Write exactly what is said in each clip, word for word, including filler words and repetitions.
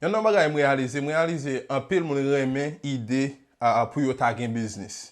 Yon nan bagay m reyalize, m reyalize anpil moun renmen ide a, a, pou yo ta gen biznis.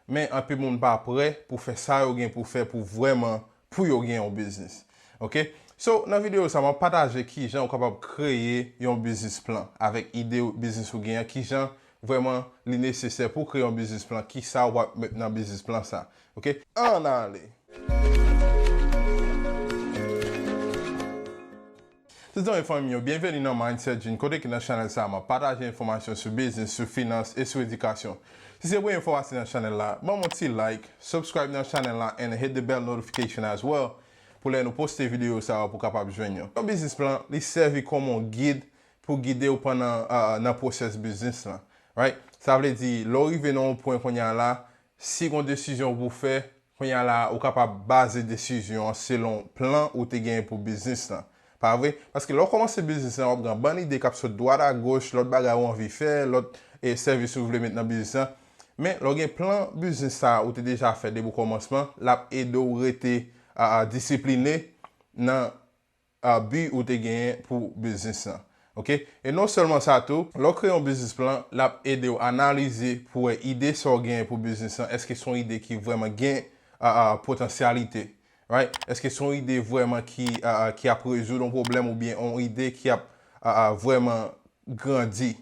Men anpil moun pa prè pou fè sa yo gen pou fè pou vrèman pou yo gen yon biznis. Ok? So, nan videyo sa, m ap pataje kijan ou kapab kreye yon biznis plan avèk ide biznis ou gen an, kijan vrèman li nesesè pou kreye yon biznis plan, kisa w ap met nan biznis plan sa. Ok? Ann ale! Tout zanmi fanmi yo, byenveni nan Mindset Gene, kote ke nan chanèl sa a, m ap pataje enfòmasyon sou biznis, sou finans e sou edikasyon. Si se premye fwa w pase nan chanèl la, ban m yon ti like, subscribe nan chanèl la and hit the bell notification as well pou lè nou poste videyo sa a pou w kapab jwenn yo. Yon biznis plan, li sèvi kòm yon gid pou gide w pandan, ah, nan pwosès biznis lan. Right? Sa vle di, lè w rive nan yon pwen kounye a la, si gen yon desizyon pou w fè, kounye a la, ou kapab baze desizyon an selon plan ou te genyen pou biznis lan. Pa vre? Paske lè w kòmanse biznis lan, w ap gen yon bann ide k ap sot dwat a goch, lòt bagay ou anvi fè, lòt, e, sèvis ou vle met nan biznis lan. Men, lè w gen plan biznis sa a ou te deja fè depi kòmansman, l ap ede w rete, a, a, disipline nan a, bi ou te genyen pou biznis lan. Ok? E non sèlman sa tou, lè w kreye yon biznis plan, l ap ede w analize pou wè ide sa w genyen pou biznis lan, èske se yon ide ki vrèman gen, a, a, potansyalite? Right? Èske se yon ide vrèman ki, a, a, ki ap rezoud yon pwoblèm oubyen yon ide ki ap, a, a, vrèman grandi?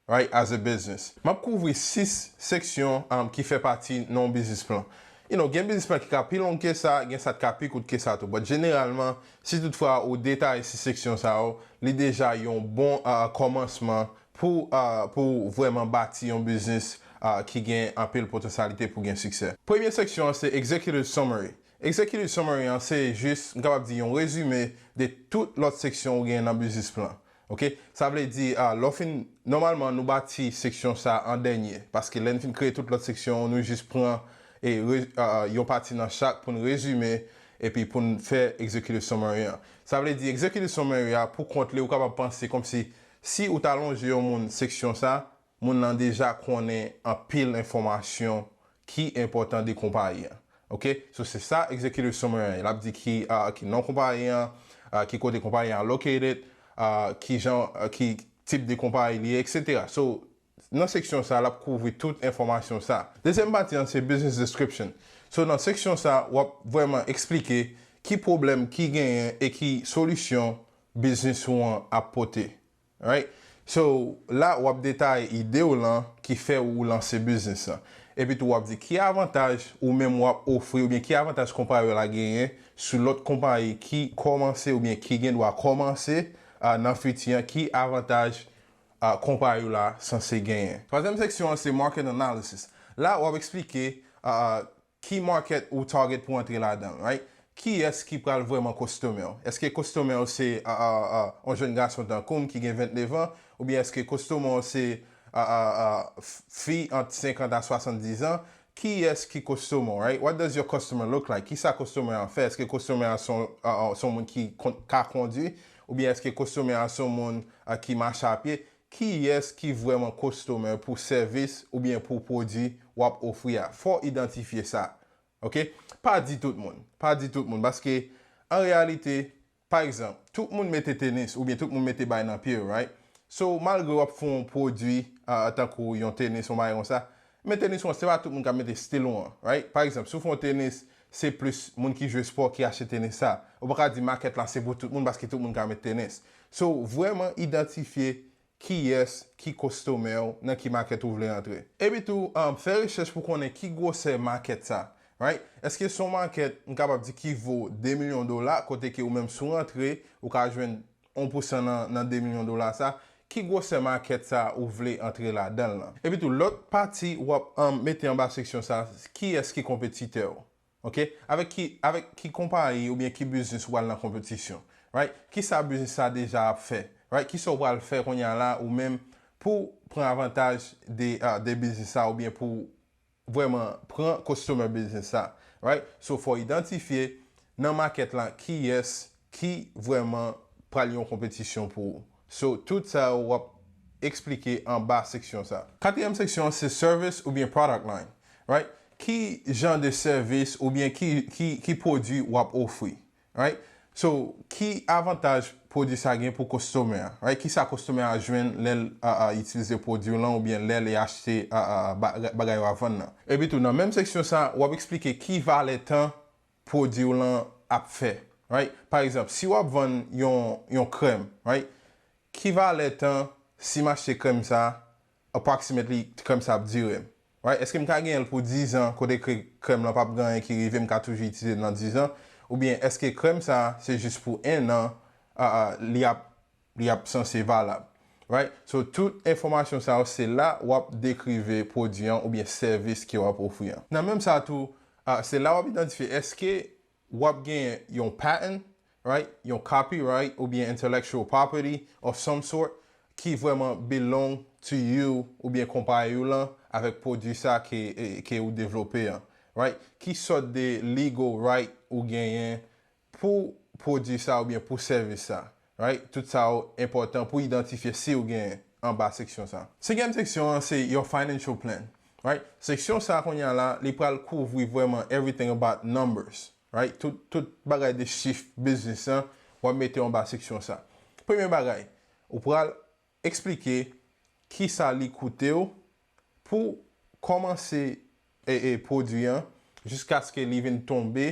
Right, as a business. M ap kouvri sis seksyon, um, ki fè pati nan yon biznis plan. You know, gen biznis plan ki ka pi long ke sa, gen sa k ka pi kout ke sa tou. But jeneralman, si toutfwa ou detaye sis seksyon sa yo, li deja yon bon, uh, kòmansman pou, uh, pou vrèman bati yon biznis, uh, ki gen anpil potansyalite pou gen siksè. Premye seksyon an se executive summary. Executive summary an se jis, m kapab di, yon rezime de tout lòt seksyon ou gen nan biznis plan. Ok? Sa vle di, ah, lè w fin, nòmalman, nou bati seksyon sa an dènye. Paske lè n fin kreye tout lòt seksyon, nou jis pran e re-, ah, yon pati nan chak pou n rezime, epi pou n fè executive summary an. Sa vle di, executive summary a, pou kont li, ou kapab panse kòmsi, si ou ta lonje yon moun seksyon sa, moun nan deja konnen anpil enfòmasyon ki enpòtan de konpayi an. Ok? So, se sa executive summary an ye. L ap di ki, ah, ki non konpayi an, ah, ki kote konpayi an located, ah, ki jan, ah, ki tip de konpayi li ye, et cetera. So, nan seksyon sa, l ap kouvri tout enfòmasyon sa. Dezyèm pati an, se business description. So, nan seksyon sa, w ap vrèman eksplike ki pwoblèm ki genyen e ki solisyon biznis ou an ap pote. Right? So, la, w ap detaye ide w lan ki fè ou lanse biznis lan. Epi tou, w ap di ki avantaj ou menm w ap ofri oubyen ki avantaj konpayi w la genyen sou lòt konpayi ki kòmanse oubyen ki gen dwa kòmanse, ah, nan fiti an, ki avantaj, ah, konpayi w la sanse genyen. Twazyèm seksyon an se market analysis. La, w ap eksplike, ah, ki market ou target pou antre ladan l, right? Kiyès ki pral vrèman customer w? Èske customer w se, a, a, a, yon jèn gason tankou m ki gen vennnev an? Oubyen èske customer w se, a, a, a, f-, fi ant senkant a swasanndiz an? Kiyès ki customer w, right? What does your customer look like? Kisa customer an fè? Èske customer an se yon, a, a, se yon moun ki kon-, ka kondwi? Oubyen èske customer an se yon moun, a, ki mache a pye? Kiyès ki vrèman customer pou sèvis oubyen pou pwodui w ap ofri a? Fò w idantifye sa. Ok? Pa di tout moun. Pa di tout moun. Paske, an reyalite, pa egzanp, tout moun mete tenis oubyen tout moun mete bay nan pye yo, right? So, malgre w ap fè yon pwodui, ah, tankou yon tenis, yon bagay konsa, men tenis ou an, se pa tout moun k ap mete stil ou an, right? Pa egzanp, si w fè yon tenis, se plis moun ki jwe spò ki achte tenis sa. Ou pa ka di makèt la se pou tout moun paske tout moun ka met tenis. So, vrèman idantifye kiyès ki customer w, nan ki makèt ou vle antre. Epi tou, um, fè rechèch pou konnen ki gwosè makèt sa, right? Èske se yon makèt, m kapab di, ki vo de milyon dola, kote ke ou menm si w rantre, ou ka jwenn yon pousan nan, nan de milyon dola sa, ki gwosè makèt sa ou vle antre ladan l lan? Epi tou, lòt pati w ap, um, mete anba seksyon sa, kiyès ki konpetitè w? Ok? Avèk ki, avèk ki konpayi oubyen ki biznis ou pral nan konpetisyon? Right? Kisa biznis sa deja ap fè? Right? Kisa ou pral fè kounye a la ou menm pou pran avantaj de, ah, de biznis sa oubyen pou vrèman pran customer biznis sa? Right? So, fò w idantifye nan makèt la kiyès ki vrèman pral yon konpetisyon pou ou. So, tout sa yo w ap eksplike anba seksyon sa. Katriyèm seksyon an se service oubyen product line. Right? Ki jan de sèvis oubyen ki, ki, ki pwodui w ap ofri? Right? So, ki avantaj pwodui sa gen pou kostomè a, right? Kisa kostomè a jwenn lè l a, a, itilize pwodui w lan oubyen lè li achte a, a, ba- bagay w ap vann nan. Epi tou, nan menm seksyon sa, w ap eksplike ki valè tan pwodui w lan ap fè, right? Pa egzanp, si w ap vann yon, yon krèm, right? Ki valè tan, si m achte krèm sa, approximately krèm sa ap dire m? Right? Èske m ka genyen l pou dizan, kote ke krèm lan p ap gen anyen ki rive, m ka toujou itilize l nan dizan? Oubyen èske krèm sa se jis pou ennan, a, a, li ap, li ap sanse valab? Right? So, tout enfòmasyon sa yo, se la w ap dekrive pwodui an oubyen sèvis ke w ap ofri an. Nan menm sa tou, a, se la w ap idantifye èske w ap gen yon patent, right? Yon copyright oubyen intellectual property of some sort ki vrèman belong to you oubyen konpayi w lan avèk pwodui sa ke, e, ke ou devlope an, right? Ki sòt de legal right ou genyen pou pwodui sa oubyen pou sèvis sa, right? Tout sa yo enpòtan pou idantifye si ou genyen anba seksyon sa. Senkyèm seksyon an se your financial plan, right? Seksyon sa kounye a la, li pral kouvri vrèman everything about numbers, right? Tout, tout bagay de chif biznis lan, w ap mete anba seksyon sa. Premye bagay, ou pral eksplike kisa li koute w pou kòmanse e, e pwodui an jiskaske li vin tonbe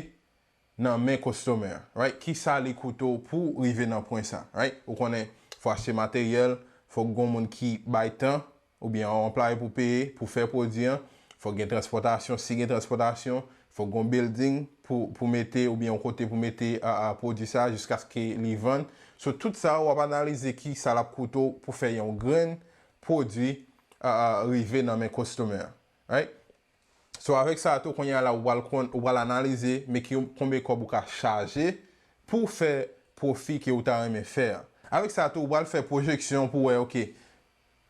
nan men kostomè an, right? Kisa li koute w pou rive nan pwen sa, right? Ou konnen, fò achte materyèl, fòk gon moun ki bay tan, oubyen yon anplwaye pou peye, pou fè pwodui an, fòk gen transpòtasyon, si gen transpòtasyon, fòk gon building pou, pou mete, oubyen yon kote pou mete a, a, pwodui sa jiskaske li vann. So, tout sa, w ap analize kisa l ap koute w pou fè yon grenn pwodui a, a, rive nan men kostomè an, right? So, avèk sa tou, kounye a la, ou pral konn, ou pral analize, men ki, konbyen kòb ou ka chaje pou fè pwofi ke ou ta renmen fè an. Avèk sa tou, ou pral fè pwojeksyon pou wè, oke,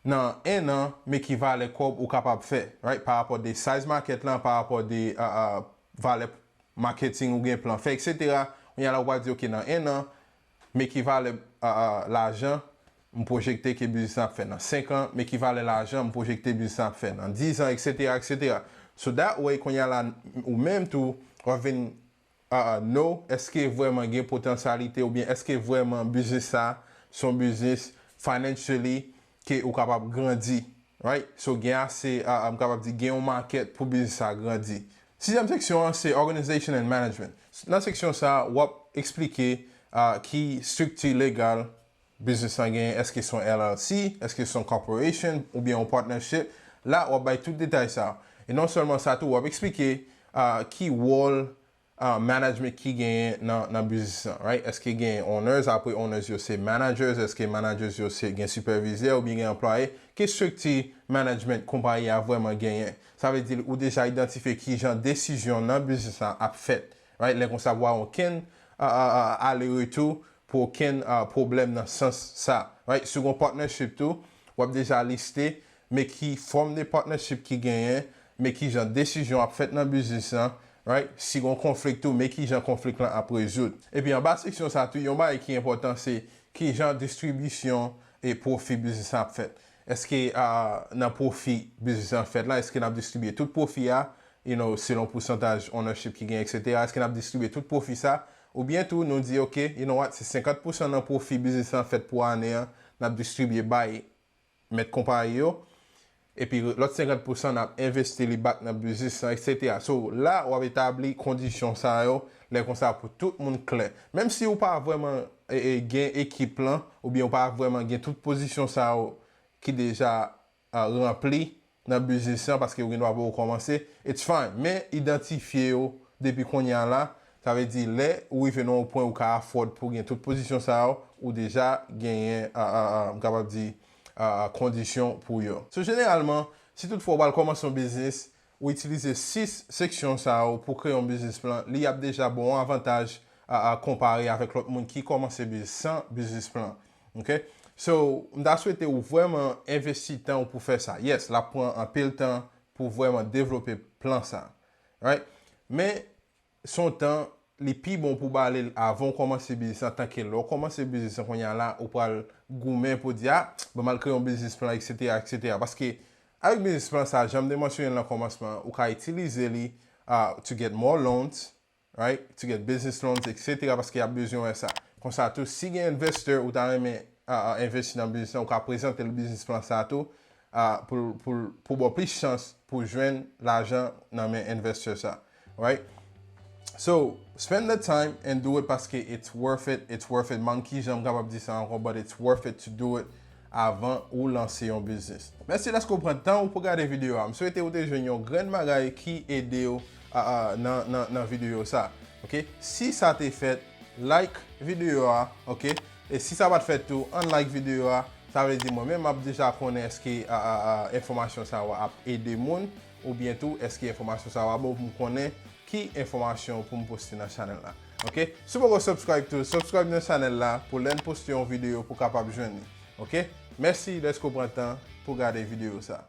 nan ennan, men ki valè kòb ou kapab fè, right? Pa rapò de size market lan, pa rapò de, a, a, valè marketing ou gen plan fè, et cetera. Kounye a la, ou pral di, oke, nan ennan, men ki valè, a, a, lajan m pwojekte ke biznis lan ap fè. Nan senk an, men ki valè lajan m pwojekte biznis lan ap fè. Nan dizan, et cetera, et cetera. So that way, kounye a la, ou menm tou, w ap vin, a, a, know, èske vrèman gen potansyalite oubyen èske vrèman biznis sa se yon biznis financially ke ou kapab grandi, right? So, gen ase, a, a, m kapab di, gen yon market pou biznis sa grandi. Sizyèm seksyon an, se organization and management. Nan seksyon sa, w ap eksplike, a, ki estrikti legal biznis lan genyen, èske se yon L L C, èske se yon corporation, oubyen yon partnership. La, w ap bay tout detay sa. E non sèlman sa tou, w ap eksplike, a, ki wòl, a, management ki genyen nan, nan biznis lan, right? Èske gen owners, apre owners yo se managers, èske managers yo se gen sipèvizè oubyen gen anplwaye? Ki estrikti management konpayi a vrèman genyen? Sa vle di ou deja idantifye ki jan desizyon nan biznis lan ap fèt, right? Lè konsa, pa okenn, a, a, a, ale retou pou okenn, a, pwoblèm nan sans sa, right? Si w gen partnership tou, w ap deja liste men ki fòm de partnership ki genyen, men ki jan desizyon ap fèt nan biznis lan, right? Si gen konflik tou, men ki jan konflik lan ap rezoud. Epi anba seksyon sa tou, yon bagay ki enpòtan se ki jan distribisyon e pwofi biznis lan ap fèt. Èske, a, nan pwofi biznis lan fèt la, èske n ap distribye tout pwofi a, you know, selon pousantaj ownership ki gen, et cetera? Èske n ap distribye tout pwofi sa? Oubyen tou, nou di, oke, you know what, se senkant pousan nan pwofi biznis lan fèt pou ane an, n ap distribye bay mèt konpayi yo, epi lòt senkant pousan n ap envesti li back nan biznis lan, et cetera. So, la, w ap etabli kondisyon sa yo, lè konsa pou tout moun klè. Menm si ou pa vrèman, e, e, gen ekip lan, oubyen ou pa vrèman gen tout pozisyon sa yo ki deja, a, ranpli nan biznis lan, paske ou gen dwa poko kòmanse, it's fine. Men idantifye yo depi kounye a la, sa vle di lè ou rive nan yon pwen ou ka afford pou gen tout pozisyon sa yo, ou deja genyen, a, a, a, m kapab di, a, a, kondisyon pou yo. So, jeneralman, si toutfwa w pral kòmanse yon biznis, ou itilize sis seksyon sa yo pou kreye yon biznis plan, li ap deja ba w yon avantaj, a, a, konpare avèk lòt moun ki kòmanse biznis san biznis plan. Ok? So, m ta swete ou vrèman envesti tan ou pou fè sa. Yes, l ap pran anpil tan pou vrèman devlope plan sa. Right? Men, se yon tan, li pi bon pou w ba li l avan w kòmanse biznis lan, tanke lè w kòmanse biznis lan kounye a la, ou pral goumen pou di, a, bon, m al kreye yon biznis plan, et cetera, et cetera. Paske, avèk biznis plan sa, jan m te mansyone l nan kòmansman an, ou ka itilize li, a, to get more loans, right? To get business loans, et cetera, paske y ap bezwen wè sa. Konsa tou, si gen investor ou ta renmen uh, uh, envesti nan biznis lan, ou ka prezante l biznis plan sa tou uh, pou, pou, pou ba w plis chans pou jwenn lajan nan men investor sa. Right? So, spend the time and do it paske it's worth it, it's worth it. Man ki jan m kapab di sa ankò, but it's worth it to do it avan ou lanse yon biznis. Mèsi dèske w pran tan ou pou gade videyo a. M swete ou te jwenn yon grenn bagay ki ede w uh, uh, nan, nan, nan videyo sa. Ok? Si sa te fèt, like videyo a, ok? E si sa pa t fèt tou, unlike videyo a, sa vle di mwen menm m ap deja konnen èske uh, uh, uh, enfòmasyon sa yo ap ede moun, oubyen tou èske enfòmasyon sa yo ap bon pou m konnen ki enfòmasyon pou m poste nan chanèl la. Ok? Si w poko subscribe tou, subscribe nan chanèl la pou lè n poste yon videyo pou w kapab jwenn li. Ok? Mèsi dèske w pran tan pou gade videyo sa.